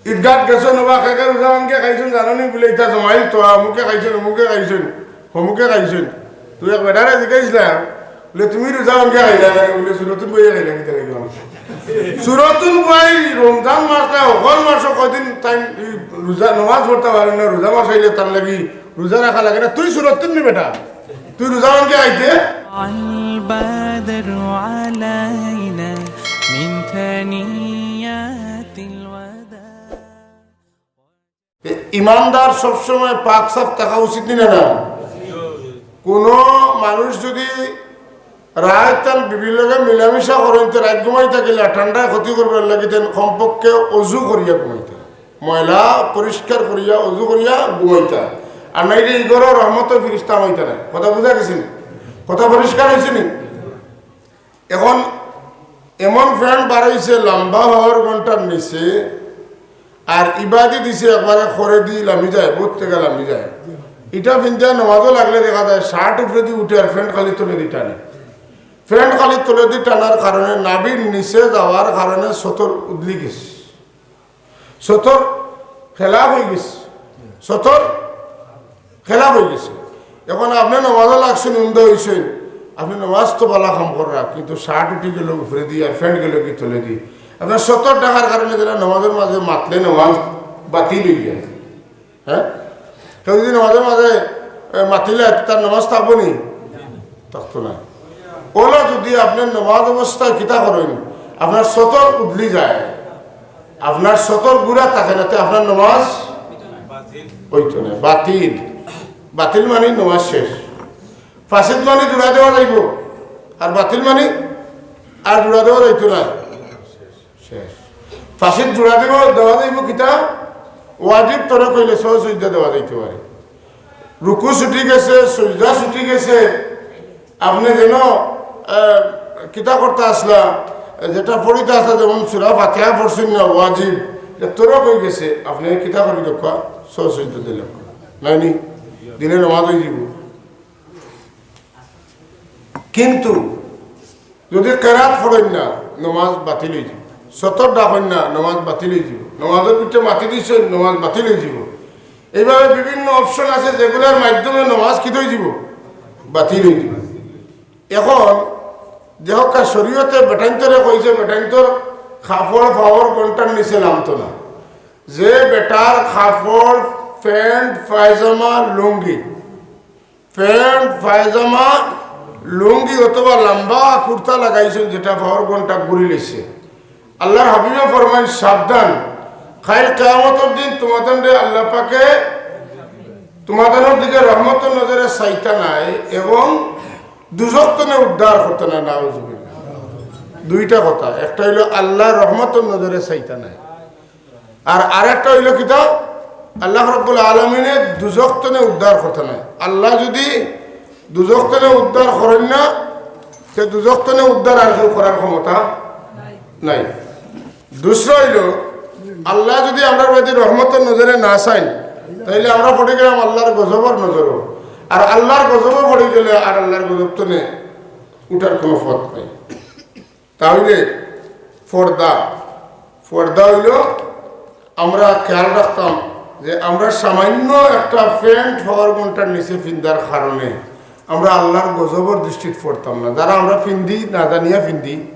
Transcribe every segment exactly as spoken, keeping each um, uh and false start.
ঈদগাত গেছো নবা, কে কে রোজা ভাঙ্গিয়া খাইছইন জানো নি? বুলে, "ইতা জমাইল তো, অমুকে খাইছইন, অমুকে খাইছইন, অমুকে খাইছইন।" তুই এক বেটারে জিগাইছলা, বুলে, "তুমি রোজা ভাঙ্গিয়া খাইলা না?" বুলে, "সুরতুন বইয়া খাইলা কিতা লাগি?" সুরতুন বই রমজান মাস না, হকল মাসো কয়দিন তাইন ই রোজা নমাজ পড়তা পারইন না, রোজা মাস আইলে তান লাগি রোজা রাখা লাগে না। তুই সুরতুন নি বেটা, তুই রোজা ভাঙ্গিয়া খাইতে? البدر علينا من ثنيات الوداع. এ, ইমানদার সবসময় পাক সাফ থাকা উচিত নি না? না, কোনো মানুষ যদি রাইত তান বিবির লগে মিলামিশা করইন, তে রাইত ঘুমাইতা গেলে ঠান্ডায় ক্ষতি করবার লাগি তেন কমপক্ষে অজু করিয়া ঘুমাইতা, ময়লা পরিষ্কার করিয়া, অজু করিয়া ঘুমাইতা। আর নাইলে ই ঘরো রহমতর ফিরিস্তা হইতা না। কথা বুঝা গেছে নি? কথা পরিষ্কার হইছে নি? এখন এমন প্যান্ট বাড়াইছে লম্বা হওয়ার ঘন্টার নিচে, আর ইবাদি দিছে একবারে খরে দি লামি যায়, বহুত টাকা লামি যায়। ইটা পিন্দিয়া নমাজও লাগলে দেখা যায় শার্ট উপরে দি উঠে আর প্যান্ট খালি তলে দি টানে। প্যান্ট খালি তলে দি টানার কারণে, নাভির নিচে যাওয়ার কারণে সতর উদলি গেছে, সতর খেলাফ হয়ে গেছে, সতর খেলাফ হয়ে গেছে। এখন আপনি নমাজও লাগছেন, উন্দা হইছেন, আপনি নমাজ তো বালা কাম কররা, কিন্তু শার্ট উঠি গেল উপরে দি আর প্যান্ট গেল কি তলে দি। আপনার সতর ঢাকার কারণে যেটা নমাজের মাঝে মাতলে নমাজ বাতিল হয়ে যায়। হ্যাঁ, কেউ যদি নমাজের মাঝে, এ, মাতিলে তার নমাজ থাকবো নি? থাকতো না। ওলা যদি আপনার নমাজ অবস্থায় কিতা করেন, আপনার সতর উদলি যায়, আপনার সতর গুড়া থাকে না, তে আপনার নমাজ হইতো না, বাতিল। বাতিল মানে নমাজ শেষ। ফাসিদ মানে জোড়া দেওয়া যাইব, আর বাতিল মানে আর জোড়া দেওয়া যাইতো না, শেষ। ফাসিদ জোড়া দেওয়া, দেওয়া যাইব কিতা? ওয়াজিব তরক হইলে সহ সইজদা দেওয়া যাইতে পারে। রুকু ছুটি গেছে, সইজদা ছুটি গেছে, আপনি যেন, আহ, কিতা করতে আসলা, যেটা পড়িতে আসলা, যেমন সূরা ফাতিহা পড়ছেন না, ওয়াজিব, এটা তরক হয়ে গেছে, আপনি কিতা করি দেখবা, সহ সইজদা দিলে নাই নি, দিনে নমাজ হয়ে যাব। কিন্তু যদি কেরাত পড়েন না, নমাজ বাতিল হয়ে যাব। সতর ডাকেন না, নমাজ বাতিল হয়ে যাব। নমাজের ভিতরে মাতি দিচ্ছেন, নমাজ বাতিল হয়ে যাব। এইভাবে বিভিন্ন অপশন আছে, যেগুলোর মাধ্যমে নমাজ কিতা হয়ে যাব? বাতিল হয়ে যাব। এখন যে হক্কা শরীয়তে বেটাইন্তরে কইছে, বেটাইন্তর কাপড় পাওয়ার ঘন্টার নিচে নামতো না। যে বেটার কাপড়, প্যান্ট, পায়জামা, লুঙ্গি, প্যান্ট, পায়জামা, লুঙ্গি অথবা লম্বা কুর্তা লাগাইছেন, যেটা পাওয়ার ঘন্টা ঘুরি লইছে। আল্লাহর হাবিবে ফরমাইন, "সাবধান, কাইল কিয়ামতর দিন তোমাদের আল্লাহ পাকে তোমাদের দিকে রহমতর নজরে চাইতা নাই এবং দুজখ তনে উদ্ধার করতা নাই।" নাউজুবিল্লাহ। দুইটা কথা, একটা হইল আল্লাহ রহমতর নজরে চাইতা নাই, আর আরেকটা হইল কিতা, আল্লাহ রব্বুল আলমিনে দুজখ তনে উদ্ধার করতা নাই। আল্লাহ যদি দুজখ তনে উদ্ধার করেন না, সে দুজখ তনে উদ্ধার আর কেউ করার ক্ষমতা নাই। দুসরা হইল, আল্লাহ যদি আমরা যদি রহমতর নজরে না চাইন, তাইলে আমরা পড়ে গেলাম আল্লাহর গজবর নজরও। আর আল্লাহর গজবও পড়ে গেলে আর আল্লাহর গজব তনে উঠার কোনো পথ নাই। তাহলে পর্দা, পর্দা হইল আমরা খেয়াল রাখতাম যে আমরা সামান্য একটা প্যান্ট পাওয়ার ঘন্টার নিচে পিন্দার কারণে আমরা আল্লাহর গজবর দৃষ্টিত পড়তাম না। যারা আমরা পিন্দি, না জানিয়া পিন্দি,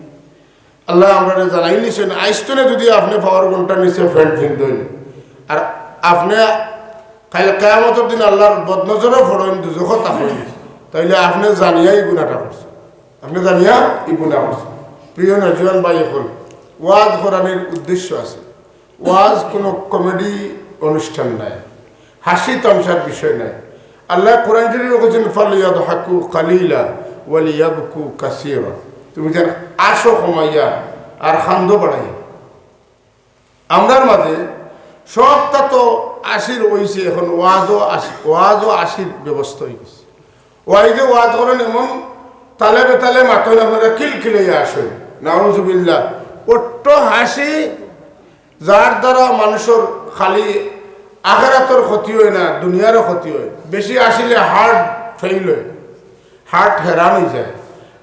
আল্লাহ আমরা জানাই নিছেন, আইস্তনে যদি আপনি পাওয়ার ঘন্টার নিচে প্যান্ট পিন্দেন, আর আপনি কাইল কিয়ামতর দিন আল্লাহর বদনজরও পড়েন, দুজখও থাকেন, তাইলে আপনি জানিয়া এই গুনাহটা করছেন। আপনি জানিয়া এই গুনাহ করছেন। প্রিয় নওজোয়ান ভাই, এখন ওয়াজ করানির উদ্দেশ্য আছে। ওয়াজ কোনো কমেডি অনুষ্ঠান নাই, হাসি তামশার বিষয় নাই। আল্লাহ কোরআন শরীফে কইছেন, "ফালিয়াদহাকু কালিলা ওয়ালিয়াবকু কাসীরা।" তুমি যেন আসো কমাইয়া আর খান্দো বাড়াইয়া। আমরার মাঝে সবটা তো আসির হইছে, এখন ওয়াজও আসি, ওয়াজও আসির ব্যবস্থা হয়ে গেছে। ওয়াইজে ওয়াজ করেন এমন তালে বেতালে মাতইন, আপনারা কিলকিলাইয়া আসইন। নাউজুবিল্লাহ। অট্ট হাসি, যার দ্বারা মানুষর খালি আখেরাতর ক্ষতি হয় না, দুনিয়ারও ক্ষতি হয়। বেশি আসিলে হার্ট ফেইল হয়, হার্ট হেরান হয়ে যায়,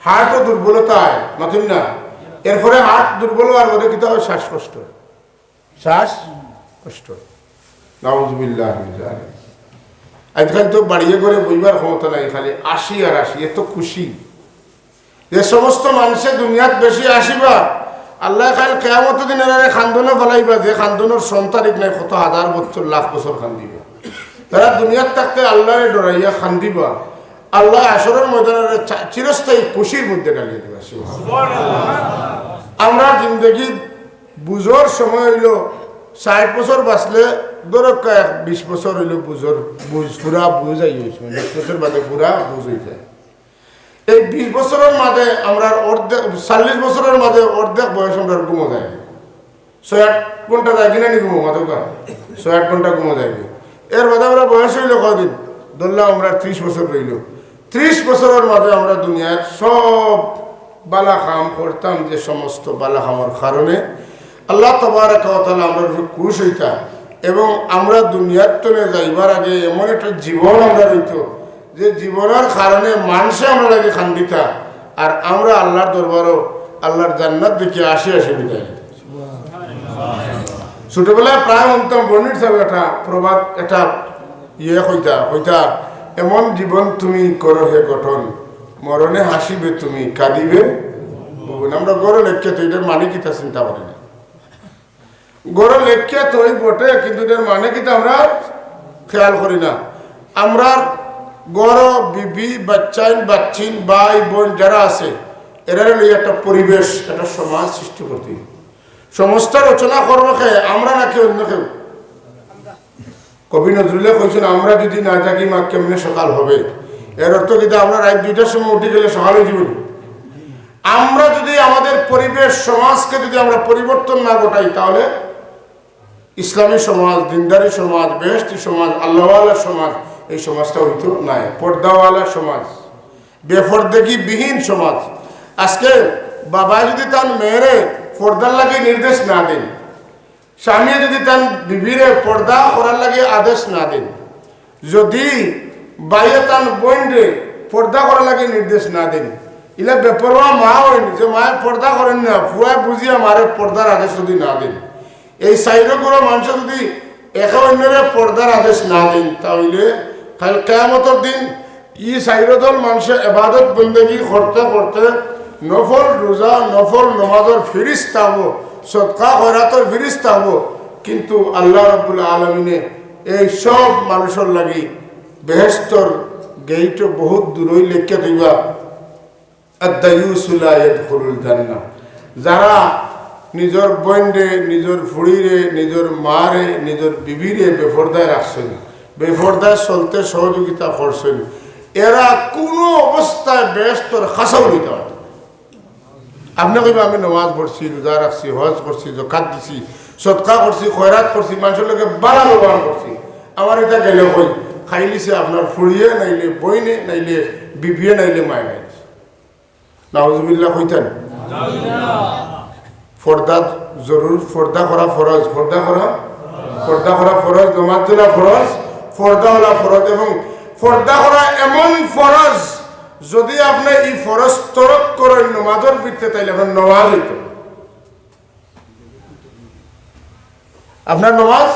হার্টও দুর্বলতা হয়, মাতইন না। এরপরে হার্ট দুর্বল হওয়ার পরে কিতা হয়? শ্বাসকষ্ট হয়। শ্বাস কষ্ট। নাউজুবিল্লাহ মিন জালিক। আজকাল তো বাড়িয়ে ঘরে বইবার ক্ষমতা নাই, খালি আসি আর আসি, এত খুশি। যে সমস্ত মানুষে দুনিয়াত বেশি আসিবা, আল্লাহ কাল কিয়ামত দিন এরারে কান্দনো ফালাইবা, যে কান্দনোর সন তারিখ নাই, কত হাজার বছর, লাখ বছর কান্দিবা। তারা দুনিয়াত থাকতে আল্লাহরে ডরাইয়া কান্দিবা, আল্লাহ হাশরর ময়দানে চা-, চিরস্থায়ী খুশির মধ্যে ঢালিয়ে দিবা। সুবহানাল্লাহ। আমরা জিন্দেগি বুঝর সময় অইলো ষাইট বছর বাঁচলে, ধরো এক বিশ বছর অইলো বুঝর, বুঝ, পুরা বুঝ আই অইছে, বিশ বছর বাদে পুরা বুঝ অই যায়। এই বিশ বছরর মাঝে আমরা অর্ধেক, চল্লিশ বছরর মাঝে অর্ধেক বয়স আমরা ঘুমো যায়। ছয় আট ঘন্টা যায় কিনা নি ঘুমো, মাত্র কয়? ছয় আট ঘন্টা ঘুমো যায় কি? এর বাদে আমরা বয়স অইলো কয়দিন? ধরলাম আমরা ত্রিশ বছর রইলো। ত্রিশ বছরর মাঝে আমরা দুনিয়ার সব বালা কাম করতাম, যে সমস্ত বালা কামর কারণে আল্লাহ তাবারাকা ওয়া তাআলা আমরার উপরে খুশ অইতা, এবং আমরা দুনিয়ার তনে যাইবার আগে এমন একটা জীবন আমরার অইতো, যে জীবনর কারণে মানষে আমরার লাগি কান্দিতা, আর আমরা আল্লাহর দরবারো আল্লাহর জান্নাত দেখিয়া আসি আসি বিদায় নিতাম। ছোটবেলায় প্রায় হুনতাম বর্ণির সাহেব একটা প্রবাদ, একটা ইয়ে কইতা, কইতা, "এমন জীবন তুমি করো হে গঠন, মরণে হাসিবে তুমি, কাঁদিবে ভুবন।" আমরা ঘরো লেখিয়া থই, ইটার মানে কিতা চিন্তা করি না। ঘরো লেখিয়া থই বটে, কিন্তু ইটার মানে কিতা আমরা খেয়াল করি না। আমরার ঘরো বিবি, বাচ্চাইন, বাচ্চিন, ভাই, বোন যারা আছে, এরারে লইয়া একটা পরিবেশ, একটা সমাজ সৃষ্টি করতে অইবো। সমাজটা রচনা করবো কে, আমরা নাকি অন্য কেউ? কবি নজরুলে কইছইন, "আমরা যদি না জাগি মা, কেমনে সকাল হবে?" এর অর্থ কিতা, আমরা রাইত দুইটার সময় উঠি গেলে সকাল অই যিবো নি? আমরা যদি আমাদের পরিবেশ, সমাজকে যদি আমরা পরিবর্তন না ঘটাই, তাহলে ইসলামী সমাজ, দিনদারি সমাজ, বেহেশতি সমাজ, আল্লাহওয়ালা সমাজ, এই সমাজটা অইতো নায়। পর্দাওয়ালা সমাজ, বেপর্দাগি বিহীন সমাজ। আজকে বাবায় যদি তান মেয়েরে পর্দার লাগি নির্দেশ না দেইন, স্বামীয়ে যদি তান বিবিরে পর্দা করার লাগি আদেশ না দেইন, যদি ভাইয়ে তান বইনরে পর্দা করার লাগি নির্দেশ না দেইন, ইলা বেপরোয়া মা অইন, যে মায়ে পর্দা করইন না, পুয়ায় বুঝিয়া মারে পর্দার আদেশ যদি না দেইন, এই চাইরোগুলো মানষে যদি একে অন্যরে পর্দার আদেশ না দেইন, তাইলে কাল কিয়ামতর দিন ই চাইরো দল মানষে ইবাদত বন্দেগি করতে করতে নফল রোজা, নফল নমাজর ফিরিস্তা অইবো, সদকা খয়রাতর ফিরিস্তা অইবো, কিন্তু আল্লাহ রাব্বুল আলামিনে এই সব মানষর লাগি বেহেশতর গেইটো বহুত দূরই লেখিয়া থইবা। আদ-দায়ুসু লা ইয়াদখুলুল জান্নাহ। যারা নিজর বইনরে, নিজর ফুড়িরে, নিজর মারে, নিজর বিবিরে বেপর্দায় রাখছইন, বেপর্দায় চলতে সহযোগিতা করছইন, এরা কুনু অবস্থায় বেহেশতর খাসাও নিতা পারতা না। আপনে কইবা, "আমি নমাজ পড়ছি, রোজা রাখছি, হজ করছি, জকাত দিছি, সদকা করছি, খয়রাত করছি, মানষর লগে বালা ব্যবহার করছি, আমার ইতা গেলে কই, খাইলিছে আপনার ফুড়িয়ে, নাইলে বইনে, নাইলে বিবিয়ে, নাইলে মায়ে খাইলিছে।" নাউজুবিল্লাহ কইতা নি? পর্দা জরুর, পর্দা করা ফরজ, পর্দা করা, পর্দা করা ফরজ, নমাজ পড়া ফরজ, পর্দা অলা ফরজ, এবং পর্দা করা এমন ফরজ, যদি আপনে ই ফরজ তরক করইন নমাজর ভিতরে, তাইলে আপনার নমাজ অইতো না। আপনার নমাজ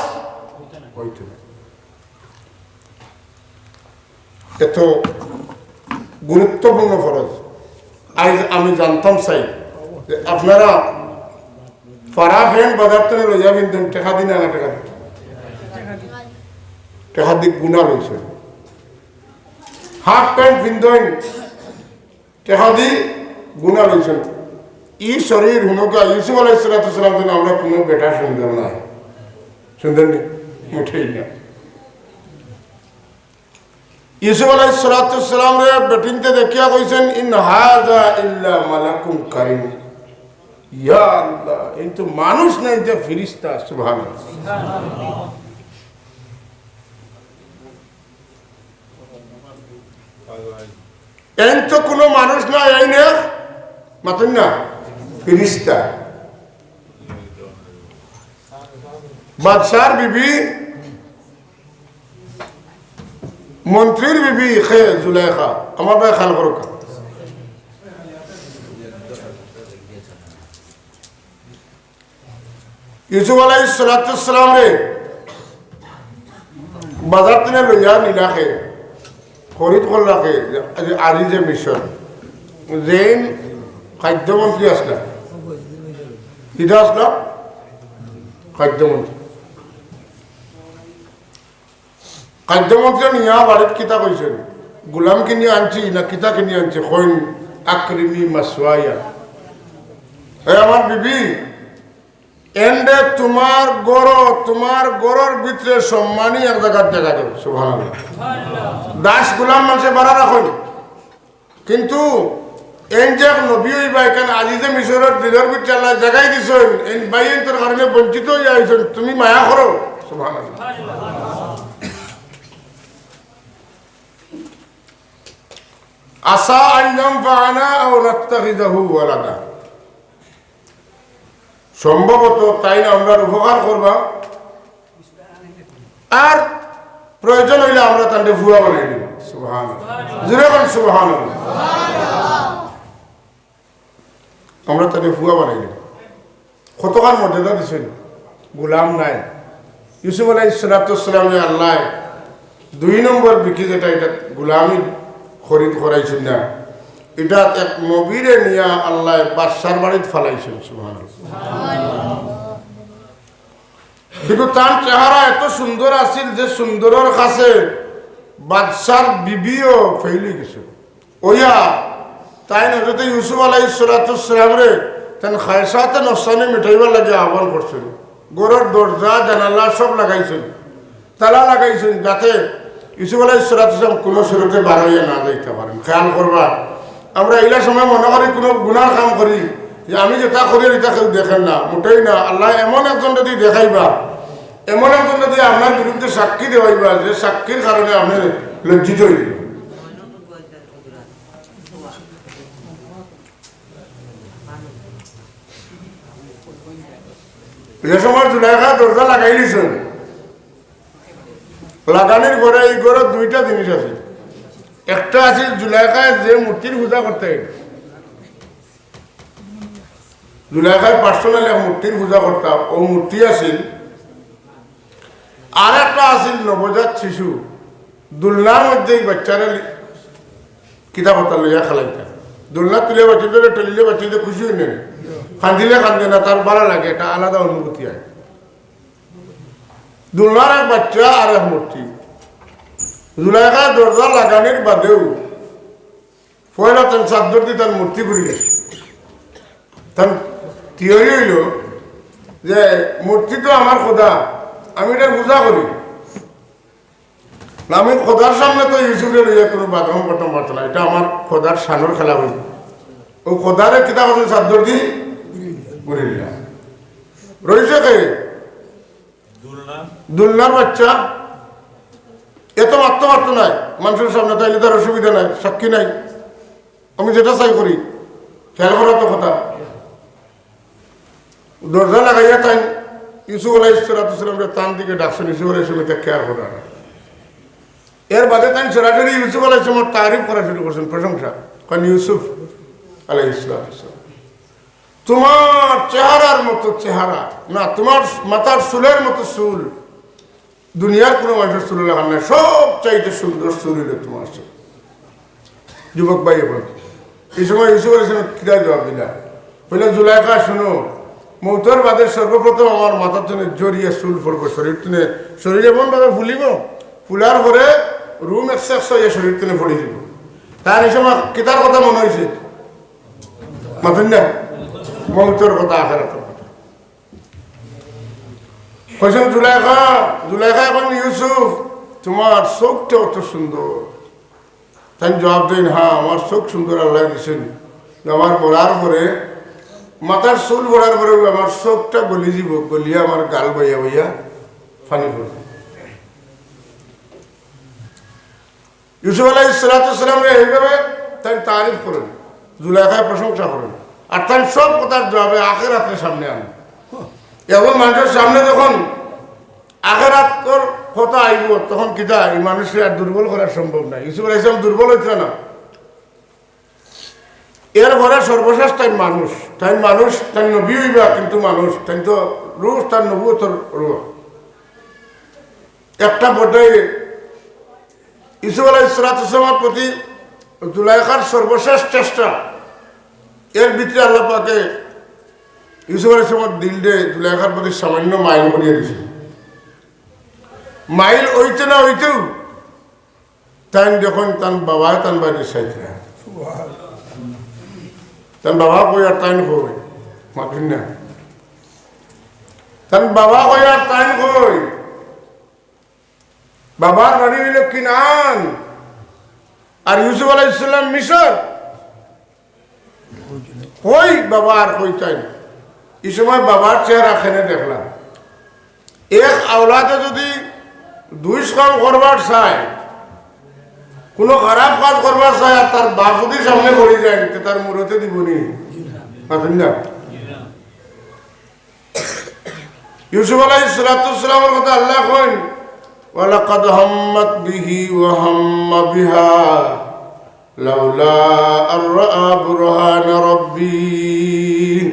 অইতো না। এত গুরুত্বপূর্ণ ফরজ। আইজ আমি জানতাম চাই যে আপনারা পারা ফ্যান বাজার তনে লইয়া ফিনতইন, টেকা দি না, না টেকা দি? টেকা দি গুনা লইছইন। হাফ প্যান্ট ফিনতইন, টেকা দি গুনা লইছইন। ই শরীর হুনকা, ইউসুফ আলাইহিস সালাতু ওয়াস সালাম যেন আমরা কুনু বেটা সুন্দর নায়। সুন্দর নি? মুঠেই না। ইউসুফ আলাইহিস সালাতু ওয়াস সালামরে বেটিন্তে দেখিয়া কইছইন, "ইন হাযা ইল্লা মালাকুন কারীম।" ইয়া আল্লাহ, ই তো মানুষ না, ই তো ফিরিস্তা। সুবহানাল্লাহ। এইন তো কুনু মানুষ না, এইন এক, মাতইন না, ফিরিস্তা। বাদশার বিবি, মন্ত্রীর বিবি কে? জুলেখা। আমার ভাই খেয়াল করউক্কা। ইউসুফ আলাইহিস সালাতু ওয়াস সালামরে বাজার থনে লইয়া নিলা কে, খরিদ করলা কে, আজিজে মিশর। যেইন খাদ্যমন্ত্রী আছলা, কিতা আছলা? খাদ্যমন্ত্রী। খাদ্যমন্ত্রী নিয়া বাড়িত কিতা কইছইন? গুলাম কিনি আনছি না কিতা কিনি আনছি? কইন, "আকরিমি মাসওয়ায়া।" এ আমার বিবি, এনরে তুমার ঘরো, তুমার ঘরর ভিতরে সম্মানী এক জাগাত জাগা দেও। সুবহানাল্লাহ। দাস গুলাম মানষে বাড়া রাখইন, কিন্তু এইন যে এক নবী অইবা, এখান আজিজে মিশরর দিলর ভিতরে আল্লায় জাগাই দিছইন, এইন ভাইয়াইন্তর কারণে বঞ্চিত অইয়া আইছইন, তুমি মায়া করো। সুবহানাল্লাহ। আসা আন ইয়ানফাআনা আও নাত্তাখিযাহু ওয়ালাদা। সম্ভবত তাইন আমরার উপকার করবা, আর প্রয়োজন অইলে আমরা তানরে ফুয়া বানাই দিমু। সুবহানাল্লাহ। জোরে কইন সুবহানাল্লাহ। আমরা তানরে ফুয়া বানাই দিমু। কতখান মর্যাদা দিছইন, গুলাম নায়। ইউসুফ আলাইহিস সালাতু ওয়াস সালামরে আল্লায় দুই নম্বর বিক্রি, যেটা, এটা গুলামি খরিদ করাইছইন না, এটা এক নবীরে নিয়া আল্লায় বাদশার বাড়িত ফালাইছইন। সুবহানাল্লাহ। কিন্তু তান চেহারা এত সুন্দর আছিল যে সুন্দরর কাছে বাদশার বিবিও ফেইল অইগেছে। অইয়া তাইন হযরত ইউসুফ আলাইহিস সালাতু ওয়াস সালামরে তান খায়সাতে নফসানি মিটাইবার লাগি আহ্বান করছইন। ঘরর দরজা, জানালা সব লাগাইছইন, তালা লাগাইছইন, যাতে ইউসুফ আলাইহিস সালাতু ওয়াস সালাম কুনু সুরতে বার অইয়া না যাইতা পারইন। খেয়াল করবা, আমরা ইলা সময় মনো করি কুনু গুনার কাম করি, যে আমি যেটা করি আর ইটা কেউ দেখের না, মোটেই না। আল্লায় এমন একজন যদি দেখাইবা, এমন একজন যদি আপনার বিরুদ্ধে সাক্ষী দেওয়াইবা, যে সাক্ষীর কারণে আপনে লজ্জিত অইবা। যে সময় জুলাইখা দরজা লাগাইলিছইন, লাগানির পরে ই ঘরো দুইটা জিনিস আছিল। একটা আছিল জুলাইখায় যে মূর্তির পূজা করতা, জুলাইখায় personal এক মূর্তির পূজা করতা, অউ মূর্তি আছিল। আর একটা আছিল নবজাত শিশু, দুলনার মধ্যে ই বাচ্চারে লি-, কিতা কথা লইয়া খেলাইতা। দুলনা তুলে বাচ্চাদের, ঠেলিলে বাচ্চাদের খুশি অইন না, কান্দিলে কান্দে না, তার ভালা লাগে, একটা আলাদা অনুভূতি অয়। দুলনার এক বাচ্চা আর এক মূর্তি। জুলাইখা দরজা লাগানির বাদেউ পয়লা তান চাদ্দর দি তান মূর্তি ঘুরি গেছে। তান theory অইলো যে মূর্তি তো আমার খোদা, আমি ইটার পূজা করি। না, আমি খোদার সামনে তো ইউসুফরে লইয়া কুনু বাদরম করতাম পারতাম না, ইটা আমার খোদার শানর খেলা অইলো। অউ খোদারে কিতা করছইন, চাদ্দর দি ঘুরি দিলা। রইছে কে? দুলনার বাচ্চা। এত মাততো পারতো নায়, মানষর সামনে তাইলে তার অসুবিধা নাই, সাক্ষী নাই। আমি যেটা চাই করি, খেয়াল করা তো কথা। দরজা লাগাইয়া তাইন ইউসুফ আলাইহিস সালাতু ওয়াস সালামরে তান দিকে ডাকছইন, ইউসুফ আলাইহিস সালাম ইটা খেয়াল কররা না। এর বাদে তাইন সরাসরি ইউসুফ আলাইহিস সালামর তারিফ করা শুরু করছইন, প্রশংসা। কইন, "ইউসুফ আলাইহিস সালাতু ওয়াস সালাম, তুমার চেহারার মতো চেহারা না, তুমার মাথার চুলের মতো চুল, দুনিয়ার কুনু মানষর চুলো লাখান নাই, সবচাইতে সুন্দর চুল অইলো তুমার চুল।" যুবক ভাই অকল, ই সময় ইউসুফ আলাইহিস সালাম কিতা জবাব দিলা? কইলা, "জুলাইখা, শুনো, মউতর বাদে সর্বপ্রথম আমার মাথার তনে ঝরিয়া চুল পড়বো, শরীর তনে, শরীর এমন ভাবে ফুলিবো, ফুলার পরে রুম একশো একশো অইয়া শরীর তনে পড়ি যিবো।" তার ই সময় কিতার কথা মনো অইছে? মাতইন না? মউতর কথা, আখেরাতর কথা। কইছইন, "জুলাইখা, জুলাইখা, এখন ইউসুফ, তুমার চউখটা অত সুন্দর।" তাইন জবাব দেইন, "হ্যাঁ, আমার চউখ সুন্দর আল্লায় দিছইন। আমার মরার পরে, মাথার চুল পড়ার পরে আমার চউখটা গলি যিবো, গলিয়া আমার গাল বাইয়া বাইয়া পানি পড়বো।" ইউসুফ আলাইহিস সালাতু ওয়াস সালামরে এইভাবে তাইন তারিফ করইন, জুলাইখায় প্রশংসা করইন, আর তাইন সব কথার জবাবে আখেরাতরে সামনে আনইন। এখন মানষর সামনে যখন আখেরাতর কথা আইবো, তখন কিতা ই মানষরে আর দুর্বল করা সম্ভব নায়। ইউসুফ আলাইহিস সালাম দুর্বল অইতরা না। এর পরে সর্বশেষ তাইন মানুষ, তাইন মানুষ, তাইন নবী অইবা, কিন্তু মানুষ, তাইন তো রুহ, তার নবুয়তর রুহ। একটা পর্যায়ে ইউসুফ আলাইহিস সালাতু ওয়াস সালামের প্রতি জুলাইখার সর্বশেষ চেষ্টা, এর ভিতরে আল্লাহ পাকে ইউসুফ আলাইহিস সালামের দিলরে জুলাইখার প্রতি সামান্য মাইল করিয়া দিছে। মাইল অইতে না অইতেউ তাইন দেখইন তান বাবায় তান বাড়ি চাইতরা। তান বাবা কই আর তাইন কই? মাতইন না। তান বাবা কই আর তাইন কই? বাবার বাড়ি অইলো কিনান, আর ইউসুফ আলাইহিস সালাম মিশর। কই বাবা আর কই তাইন? ই সময় বাবার চেহারা কেনে দেখলা? এক আওলাদে যদি দুষ কাম করবার চায়, কোনো খারাপ কাজ করবার চায়, আর তার বাপ যদি সামনে পড়ি যায়, তে তার মুরতে দিবনি? মাতইন না। ইউসুফ আলাইহিস সালাতু ওয়াস সালামের কথা আল্লাহ কইন, "ওয়ালাকাদ হাম্মাত বিহি ওয়া হাম্মা বিহা লাউলা আর রাআ বুরহানা রাব্বি।"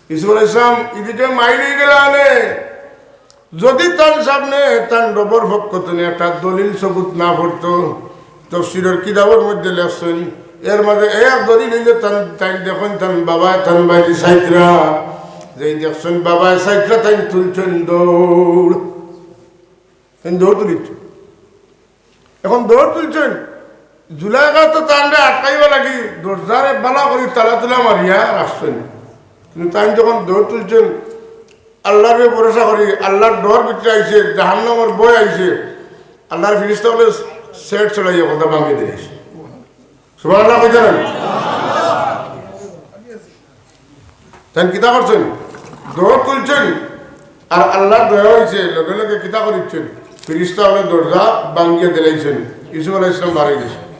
ইউসুফ আলাইহিস সালাম ইদিকে মাইল অই গেলা আনে, যদি তান সামনে তান রবর পক্ষ থনে একটা দলিল সবুত না পড়তো, তফসিরর কিতাবর মধ্যে লেখছইন, এর মাঝে এক দলিল অইলো তান, তাইন দেখইন তান বাবায় তান বাড়ি চাইতরা, যেই দেখছইন বাবায় চাইতরা, তাইন তুলছইন দৌড়, তাইন দৌড় তুলিছইন। এখন দৌড় তুলছইন, জুলাইখা তো তানরে আটকাইবার লাগি দরজারে বালা করি তালা তুলা মারিয়া রাখছইন। কিন্তু তাইন যখন দৌড় তুলছইন, আল্লাহরে ভরসা করি, আল্লাহর ডর ভিতরে আইছে, জাহান্নামর ভয় আইছে, আল্লাহর ফিরিস্তা অকলে সেট চড়াইয়া কথা ভাঙ্গি দিলাইছে। সুবহানাল্লাহ কইতা না? তাইন কিতা করছইন? দৌড় তুলছইন, আর আল্লাহর দয়া অইছে, লগে লগে কিতা করিছইন? ফিরিস্তা অকলে দরজা ভাঙ্গিয়া দিলাইছইন, ইউসুফ আলাইহিস সালাম বারই গেছইন।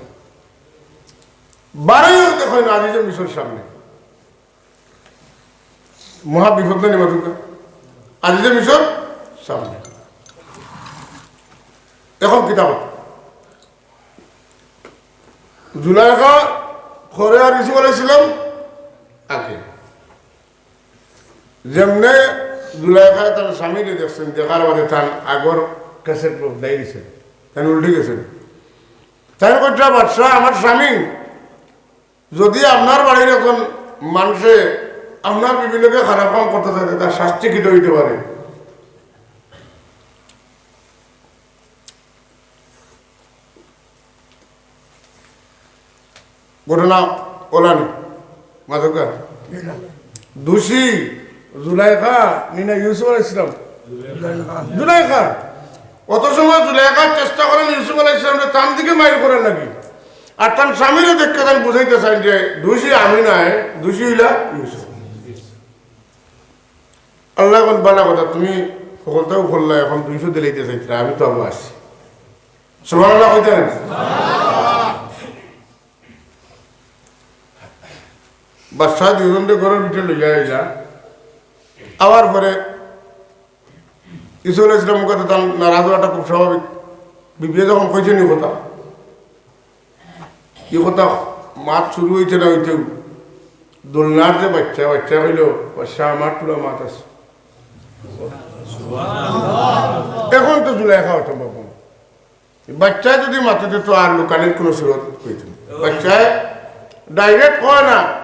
বারই দেখইন আজিজে মিশর সামনে। মহা বিপদ না নি মাতুক্কা? আজিজে মিশর সামনে। এখন কিতা করতা? জুলাইখা পরে আর ইউসুফ আলাইহিস সালাম আগে। যেমনে জুলাইখায় তান স্বামীরে দেখছইন, দেখার বাদে তান আগর ক্যাসেট বদলাই দিছইন, তাইন উল্টি গেছইন। তাইন কইতরা, "বাদশা, আমার স্বামী, যদি আপনার বাড়ির একজন মানষে আপনার বিবির লগে খারাপ কাম করতা চায়, তার শাস্তি কিতা অইতে পারে?" ঘটনা অলা নি? মাতুক্কা। দোষী জুলাইখা নি না ইউসুফ আলাইহিস সালাম? জুলাইখা। অত সময় জুলাইখা চেষ্টা করইন ইউসুফ আলাইহিস সালামরে তান দিকে মাইল করার লাগি। আর তান স্বামীরে দেখিয়া তাইন বুঝাইতা চাইন যে দোষী আমি নায়, দোষী অইলা ইউসুফ। আল্লায় কইন, "বালা কথা, তুমি হকলতাউ করলায়, এখন দুইশো দিলাইতা চাইতরা, আমি তো আবার আছি।" সুবহানাল্লাহ কইতা না? বাদশায় দুইজনরে ঘরর ভিতরে লইয়া আইলা। আওয়ার পরে ইউসুফ আলাইহিস সালামর কথা তান নারাজ অওয়াটা খুব স্বাভাবিক। বিবিয়ে যখন কইছইন ই কথা, ই কথা মাত শুরু অইতে না অইতেউ দোলনার যে বাচ্চা, বাচ্চায় কইলো, "বাদশা, আমার তুলা মাত আছে।" এখন তো জুলাইখা অসম্ভব। বাচ্চায় যদি মাতে, তে তো আর লুকানির কোনো সুরত অইতো না। বাচ্চায় direct কয় না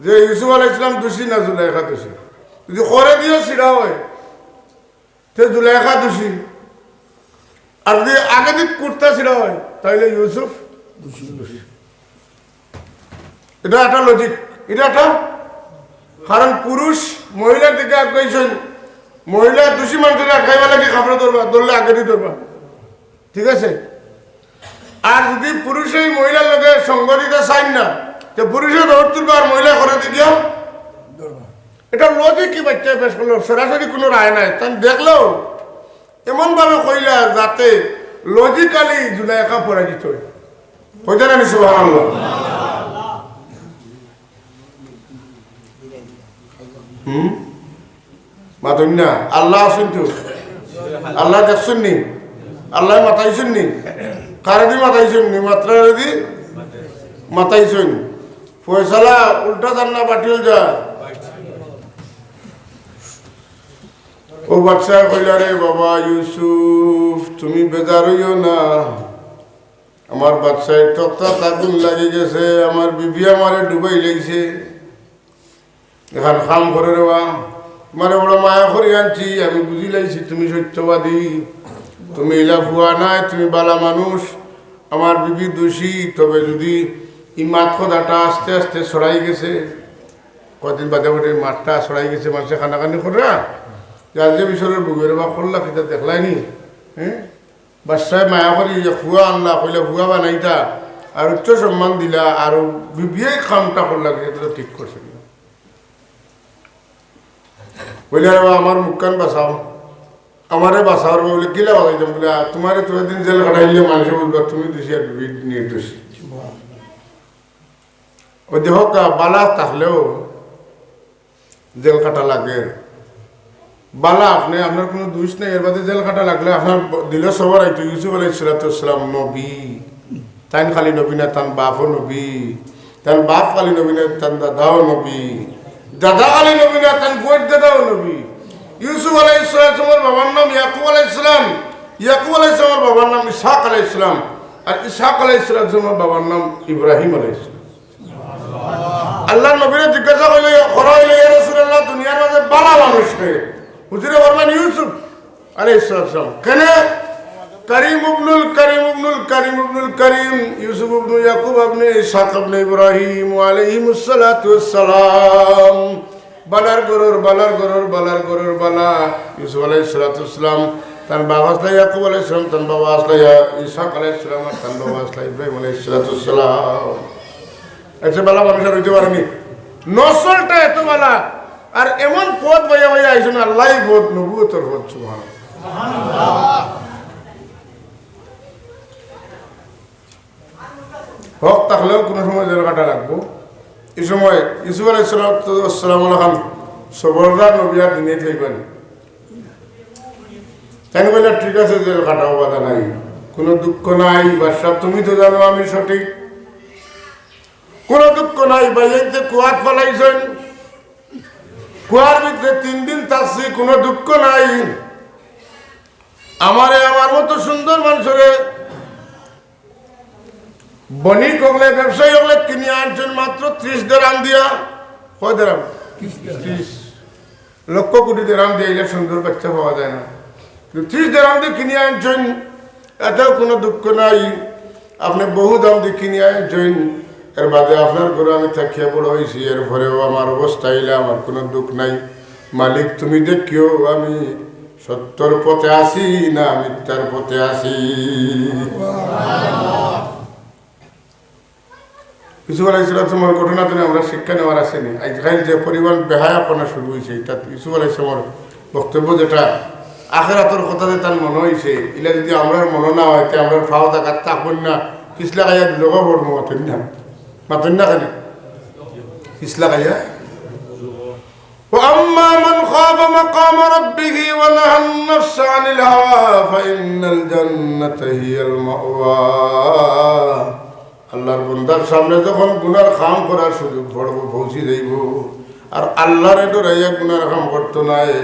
যে ইউসুফ আলাইহিস সালাম দোষী না জুলাইখা দোষী। যদি করে দিও ছিড়া অয়, তে জুলাইখা দোষী। আর যদি আগেদি কুটতা ছিড়া অয়, তাইলে ইউসুফ দোষী। ইটা একটা logic, ইটা একটা, কারণ পুরুষ মহিলার দিকে আগাইছইন, মহিলা দোষী মানষরে আটকাইবার লাগি কাপড়ে ধরবা, ধরলে আগেদি ধরবা, ঠিক আছে? আর যদি পুরুষে মহিলার লগে সঙ্গ দিতা চাইন না, তে পুরুষে দৌড় তুলবা আর মহিলায় করে দি গিয়া ধরবা। ইটা logic ই বাচ্চায় পেশ করলো, সরাসরি কোনো রায় নাই। তাইন দেখলেও এমনভাবে কইলা যাতে logically জুলাইখা পরাজিত অয়। কইতা না নি সুবহানাল্লাহ? হুম? মাতইন না। আল্লাহ আছইন তো? আল্লায় দেখছইন নি? আল্লায় মাতাইছইন নি? কারেদি মাতাইছইন নি? মাতরারেদি মাতাইছইন। ফয়সালা উল্টা যার না বাটিল যা? অউ বাদশায় কইলা, "রে বাবা ইউসুফ, তুমি বেজার অইও না, আমার বাদশাইর তখতাত আগুন লাগি গেছে, আমার বিবি আমারে ডুবাই লাইছে। এখান কাম করো রে বা, তোমারে বড় মায়া করি আনছি, আমি বুঝি লাইছি তুমি সত্যবাদী, তুমি ইলা ফুয়া নায়, তুমি বালা মানুষ, আমার বিবি দোষী, তবে যদি ই মাত কথাটা আস্তে আস্তে ছড়াই গেছে, কয়দিন বাদে বাদে মাতটা ছড়াই গেছে, মানষে কানাকানি কররা, যে আইজে মিশরর বউয়ে রে বা করলা কিতা দেখলায়নি, হ্যাঁ?" বাদশায় মায়া করি যে ফুয়া আনলা, কইলা ফুয়া বানাইতা, আর উচ্চ সম্মান দিলা, আর বিবিয়ে কামটা করলা, এটা তো ঠিক করছে না। কইলা, "রে বা, আমার মুখখান বাঁচাও, আমারে বাঁচাও রে বা।" বলে, "কিলা বাঁচাইতাম?" বলে, "আ, তোমারে তো এদিন জেল খাটাইলে মানষে বুঝবা তুমি দোষী আর বিবি নির্দোষী।" ওই দেখো কা, বালা থাকলেও জেল খাটা লাগে। বালা আপনে, আপনার কোনো দোষ নাই, এর বাদে জেল খাটা লাগলে আপনার ব-, দিলে সবর আইতো। ইউসুফ আলাইহিস সালাতু ওয়াস সালাম নবী, তাইন খালি নবী না, তান বাপও নবী, তান বাপ খালি নবী না, তান দাদাও নবী, দাদা খালি নবী না, তান বড় দাদাও নবী। ইউসুফ আলাইহিস সালাতু ওয়াস সালামর বাবার নাম ইয়াকুব আলাইহিস সালাম, ইয়াকুব আলাইহিস সালামর বাবার নাম ইসহাক আলাইহিস সালাম, আর ইসহাক আলাইহিস সালাতু ওয়াস সালামর বাবার নাম ইব্রাহিম আলাইহিস সালাম। আল্লাহর নবীরে জিজ্ঞাসা কইলো, করা হইলো, "ইয়া রাসূলুল্লাহ, দুনিয়ার মাঝে বালা মানুষ কে?" হুজুরে ফরমান, "ইউসুফ আলাইহিস সালাম।" কেনে? করিম ইবনুল করিম ইবনুল করিম ইবনুল করিম, ইউসুফ ইবনু ইয়াকুব ইবনু ইসহাক ইবনু ইব্রাহিম আলাইহিমুস সালাতু ওয়াস সালাম। বালার ঘরর, বালার ঘরর, বালার ঘরর বালা। ইউসুফ আলাইহিস সালাতু ওয়াস সালাম, তান বাবা আসলা ইয়াকুব আলাইহিস সালাম, তান বাবা আসলা ইয়া-, ইসহাক আলাইহিস সালাম, আর তান বাবা আসলা ইব্রাহিম আলাইহিস সালাতু ওয়াস সালাম। এর চেয়ে বালা মানুষ আর হইতে পারেনি। নসলটা এত বালা, আর এমন পথ বাইয়া বাইয়া আইছইন, আল্লাহই পথ, নবুয়তর পথ, সুবহানাল্লাহ। হক থাকলেও কোনো সময় জেল খাটা লাগবো। এই সময় ইউসুফ আলাইহিস সালাতু ওয়াস সালাম লাখান সবরদার নবী আর দুনিয়াত পাইবা নি। তাইন কইলা, "ঠিক আছে, জেল খাটাও, বাধা নাই, কোনো দুঃখ নাই, বাদশা তুমি তো জানো আমি সঠিক, কোনো দুঃখ নাই।" ভাইয়াইন্তে কুয়াত ফালাইছইন, কুয়ার ভিতরে তিন দিন থাকছি, কোনো দুঃখ নাই। আমারে, আমার মতো সুন্দর মানুষরে বণিক অকলে, ব্যবসায়ী অকলে কিনিয়া আনছইন মাত্র ত্রিশ দেরাম দিয়া। কয় দেরাম? ত্রিশ। লক্ষ কোটি দেরাম দিয়া ইলা সুন্দর বাচ্চা পাওয়া যায় না। কিন্তু ত্রিশ দেরাম দিয়া কিনিয়া আনছইন, এতেও কোনো দুঃখ নাই। আপনে বহু দাম দিয়া কিনিয়া আনছইন, এর বাদে আপনার ঘরো আমি থাকিয়া বড় অইছি, এরপরেও আমার অবস্থা ইলা, আমার কোনো দুঃখ নাই। মালিক, তুমি দেখিও আমি সত্যর পথে আছি না মিথ্যার পথে আছি। ইউসুফ আলাইহিস সালামের ঘটনা থাকি আমরা শিক্ষা নেওয়ার আছে নি? আইজকাইল যে পরিমাণ বেহায়াপনা শুরু অইছে, ইটা ইউসুফ আলাইহিস সালামের বক্তব্য যেটা আখেরাতর কথা যে তান মনো অইছে, ইলা যদি আমরার মনো না অয়, তে আমরার পাও জাগাত থাকবো না, পিছলা খাইয়া দুজখো পড়মু, মাতইন না, মাতইন না কেনে? পিছলা খাইয়া। وأما من خاف مقام ربه ونهى النفس عن الهوى فإن الجنة هي المأوى। আল্লাহর বন্দার সামনে যখন গুনার কাম করার সুযোগ পড়বো, পৌঁছি যাইবো, আর আল্লাহরে ডরাইয়া গুনার কাম করতো নায়,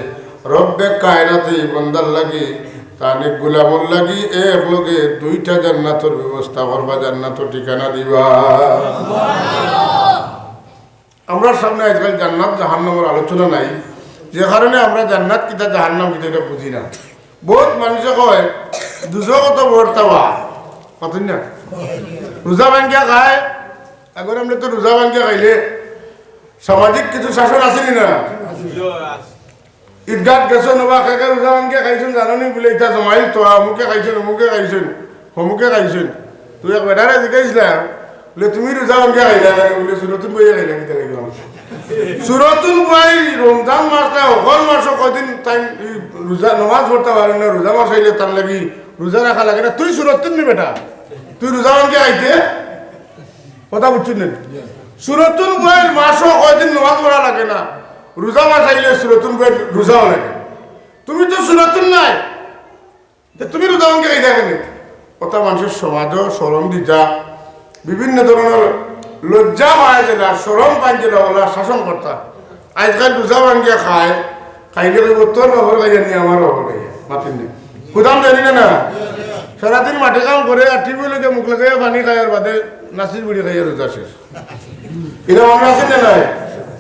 রব্বে কায়নাতে এই বন্দার লাগি, তানে গোলামর লাগি এক লগে দুইটা জান্নাতর ব্যবস্থা করবা, জান্নাতর ঠিকানা দিবা। আমরার সামনে আইজকাইল জান্নাত জাহান্নামর আলোচনা নাই, যে কারণে আমরা জান্নাত কিতা জাহান্নাম কিতা ইটা বুঝি না। বউত মানষে কয়, "দুজখো তো বড় তাওয়া।" মাতইন না? রোজা ভাঙ্গিয়া খায়, আগর আমলে তো রোজা ভাঙ্গিয়া খাইলে সামাজিক কিছু শাসন আছিল নি না? ইদগাত গেছো নবা, কে কে রোজা ভাঙ্গিয়া খাইছইন জানো নি? বুলে, "ইতা জমাইল তো, অমুকে খাইছইন, অমুকে খাইছইন, হমুকে খাইছইন।" তুই এক বেটারে জিগাইছলা, বুলে, "তুমি রোজা ভাঙ্গিয়া খাইলা কেনে?" বুলে, "সুরতুন বইয়া খাইলা কিতা লাগি?" সুরতুন বই রমজান মাস না, হকল মাসো কয়দিন তাইন ই রোজা, নমাজ পড়তা পারইন না, রোজা মাস আইলে তান লাগি রোজা রাখা লাগে না। তুই সুরতুন নি বেটা, তুই রোজা ভাঙ্গিয়া খাইতে? কথা বুঝছইন নি? সুরতুন বইর মাসো কয়দিন নমাজ পড়া লাগে না, রোজা মাস আইলে সুরতুন বইর রোজাও লাগে। তুমি তো সুরতুন নায়, তে তুমি রোজা ভাঙ্গিয়া খাইতা কেনে? কথা মানষর সমাজো শরম দিতা, বিভিন্ন ধরনর লজ্জা পায় যেলা, শরম পায় যেলা, অলা শাসন করতা। আইজকাইল রোজা ভাঙ্গিয়া খায়, তাইলে কইবো, "তোর বাপর খাইয়ার নি, আমার বাপর খাইয়ার।" মাতিন না। হুদাম জানি না, না? সারাদিন মাঠে কাম করে আর টিউবওয়েল লগে মুখ লাগাইয়া পানি খায় আর বাদে নাসির বিড়ি খাইয়া রোজা শেষ। ইলা মানুষ আছে না নাই?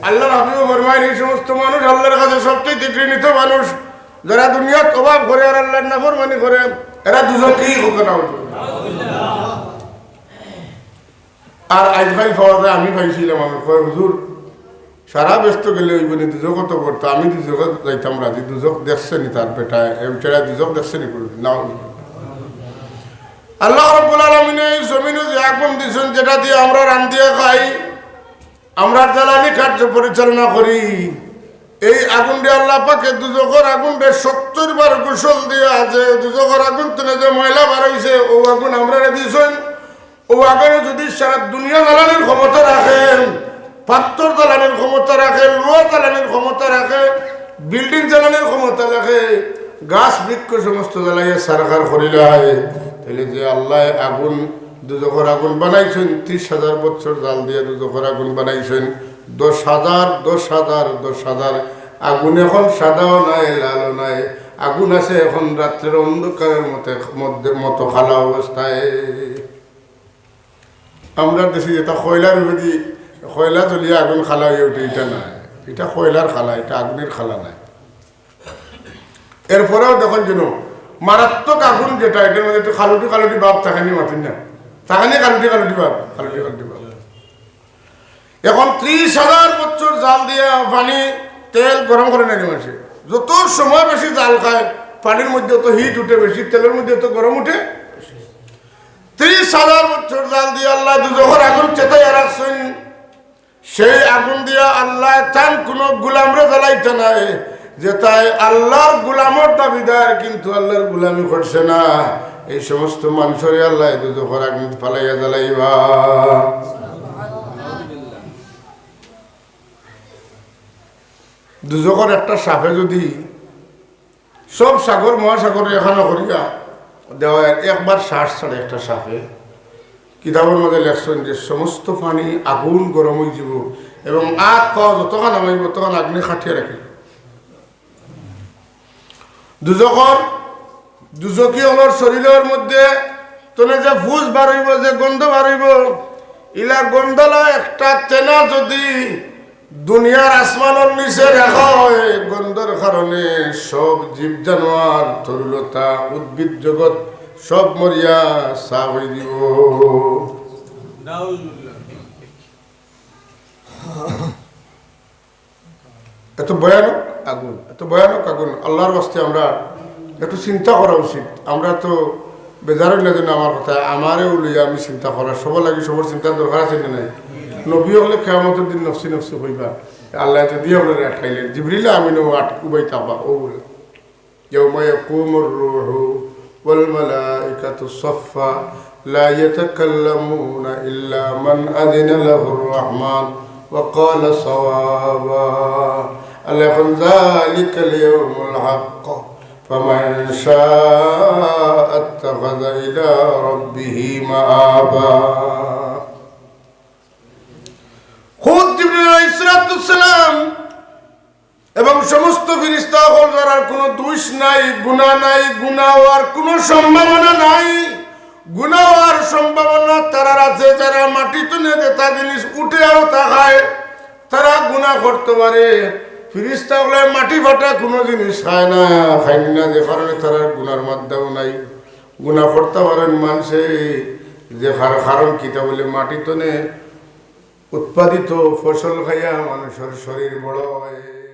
আল্লাহর হাবিবে ফরমাইন, "এই সমস্ত মানুষ আল্লাহর কাছে সবচেয়ে ঘৃণিত মানুষ, যারা দুনিয়াত অভাব করে আর আল্লাহর নাফরমানি করে, এরা দুজখী হবে না।" আর আইজকাইল পাওয়া যায়, আমি পাইছিলাম, আমি কয়, "হুজুর, সারা বেহেস্ত গেলে অইবো নি, দুজখো তো পড়তা, আমি দুজখো যাইতাম রাজি, দুজখ দেখছে নি তার বেটায়, এ বেটায় দুজখ দেখছে নি কোনোদিন?" না। আল্লাহ রাব্বুল আলামিনে এই জমিনো যে আগুন দিছইন, যেটা দিয়া আমরা রান্দিয়া খাই, আমরা জ্বালানি কার্য পরিচালনা করি, এই আগুন দিয়া আল্লাহ পাকে দুজখর আগুন দিয়া সত্তর বার গোসল দিয়া, যে দুজখর আগুন তনে যে ময়লা বার অইছে, ও আগুন আমরারে দিছইন। ও আগুনে যদি সারা দুনিয়া জ্বালানির ক্ষমতা রাখে, পাথর জ্বালানির ক্ষমতা রাখে, লোহা জ্বালানির ক্ষমতা রাখে, বিল্ডিং জ্বালানির ক্ষমতা রাখে, গাছ বৃক্ষ সমস্ত জ্বালাইয়া ছারখার করিলায়, তাইলে যে আল্লায় আগুন, দুজখর আগুন বানাইছইন, ত্রিশ হাজার বছর জাল দিয়া দুজখর আগুন বানাইছইন, দশ হাজার, দশ হাজার, দশ হাজার। আগুন এখন সাদাও নাই, লালও নাই, আগুন আছে এখন রাত্রের অন্ধকারের মতে, মধ্যে, মতো কালা অবস্থায়। আমরা দেশে যেটা কয়লার উপরে দি, কয়লা জ্বলিয়া আগুন কালা অইয়া উঠে, ইটা নায়। ইটা কয়লার কালা, ইটা আগুনের কালা নায়। এরপরেও দেখইন যেন মারাত্মক আগুন যেটা, ইটার মধ্যে একটু কালুটি কালুটি ভাব থাকে নি, মাতিন না? থাকে নি কালুটি কালুটি ভাব? কালুটি কালুটি ভাব। এখন ত্রিশ হাজার বছর জাল দিয়া পানি, তেল গরম করে নেয় মানুষে। যত সময় বেশি জাল খায়, পানির মধ্যে অত হিট উঠে বেশি, তেলের মধ্যে অত গরম উঠে। ত্রিশ হাজার বছর জাল দিয়া আল্লায় দুজখর আগুন চেতাইয়া রাখছইন। সেই আগুন দিয়া আল্লায় তান কোনো গোলামরে জ্বালাইতা নায়, যেটায় আল্লাহর গোলামর দাবিদার কিন্তু আল্লাহর গোলামি করছে না। এই সমস্ত মানুষরে আল্লায় দুজখর আগুন ফালাইয়া জ্বালাইবা। দুজখর একটা সাপে যদি সব সাগর মহাসাগর একখানো করিয়া দেওয়া হয়, একবার শ্বাস ছাড়ে একটা সাপে, কিতাবর মধ্যে লেখছইন যে সমস্ত পানি আগুন গরম অইযিবো এবং আত পাও যতখান হামাইবো ততখান আগুনে কাটিয়া রাখিল। দুজখর, দুজখী অকলর শরীরর মধ্যে তনে যে ফুস বার অইবো, যে গন্ধ বার অইবো, ইলা গন্ধলা একটা তেনা যদি দুনিয়ার আসমানর নিচে রাখা হয়, গন্ধর কারণে সব জীব জানোয়ার, তরুলতা, উদ্ভিদ জগৎ সব মরিয়া সাফ অইযিবো। এত ভয়ানক আগুন, এত ভয়ানক আগুন। আল্লাহর ওয়াস্তে আমরা একটু চিন্তা করা উচিত। আমরা তো বেজার অইন না যেন আমার কথা, আমারেও লইয়া আমি চিন্তা করা, সবার লাগি সবার চিন্তার দরকার আছে না নাই? নবী অকলে কিয়ামতর দিন নফসি নফসি কইবা, আল্লায় যদি আমরারে আটকাইলে, জিবরিল আমিনও আট-, উবাই থাকবা, ও বলে, يوم يقوم الروح والملائكة صفا لا يتكلمون إلا من أذن له الرحمن وقال صوابا. আল্লায় কইন, ذلك اليوم الحق فمن شاء اتخذ إلى ربه مآبا. খুদ জিবরিল আলাইহিস সালাতু ওয়াস সালাম এবং সমস্ত ফিরিস্তা অকল, যারার কোনো দোষ নাই, গুনাহ নাই, গুনাহ অওয়ার কোনো সম্ভাবনা নাই, গুনাহ অওয়ার সম্ভাবনা তারার আছে, যারা মাটি তনে যেটা জিনিস উঠে আরো তাকায়, তারা গুনাহ করতো পারে। ফিরিস্তা অকলে মাটি ফাটা কোনো জিনিস খায় না, খাইন না, যে কারণে তারার গুনাহর মাত্রাও নাই। গুনাহ করতো পারইন মানষে, যে কার-, কারণ কিতা বলে মাটি তনে উৎপাদিত ফসল খাইয়া মানুষর শরীর বড় হয়।